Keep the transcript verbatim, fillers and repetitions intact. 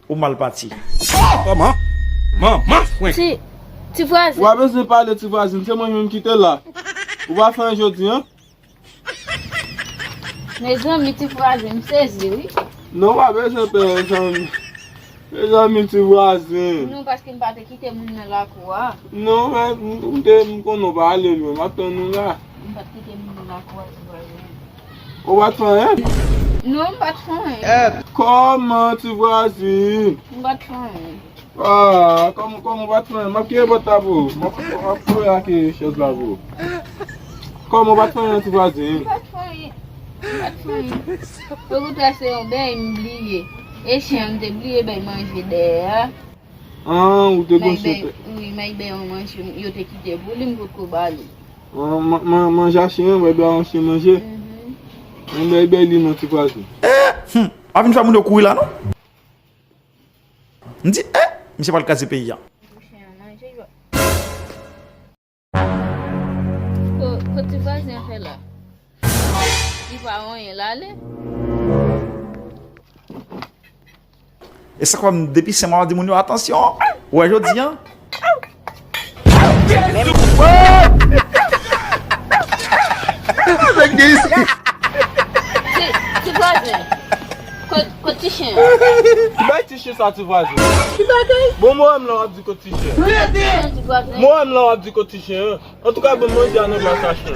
Ou mal pati. Kòman? Manman frenk. Ti, ti vwazen. W a bezwen pale ti vwazen, se mwen menm ki te la. Ou pa fè anyen jodi an? Mezanmi, ti vwazen, m sezi wi. Non, w a bezwen pè zanmi. Mezanmi, ti vwazen. Non, paske m pa te kite moun nan lakou a. Non, men m te, m konnen w pa ale lwen, m ap tann ou la. M pa t kite moun nan lakou a, ti vwazen. Ou pa t fè anyen? Non, m pa t fè anyen. Kòman, ti vwazen? M pa t fè anyen. Ah, kòman, kòman ou pa t fè anyen? M ap kite pòt la pou ou. M ap, m ap foure ak chèz la pou ou. Kòman ou pa t fè anyen, ti vwazen? M pa t fè anyen. M pa t fè anyen. Okontrè, se yon bèy m bliye. E chen an, m te bliye bèy manje dèyè a. Ah, ou te gon chen. Wi, m bay bèy an manje, yo te kite pou li, m potko ba li. Ah, man, man, manje a chen an, bay bèy an chen manje? Mhm. Mwen bay bèy li non, ti vwazen. Hmm, pa vin fè moun yo kouri la non. M di, eh, misye pral kraze peyi a. Ko, ko ti vwazen an fè la? Li pa anyen, l ale. E sa k fè m depi senk mwa m ap di moun yo, atansyon. Ou wè jodi an? Ti, ti vwazen. Kot, kot ti chen an? Bay ti chen sa ti vwazen. Bon, mwen menm la w ap di kot ti chen. Kot ti chen, ti vwazen? Mwen menm la w ap di kot ti chen an. Antouka, bon, manje a nan glas a chen.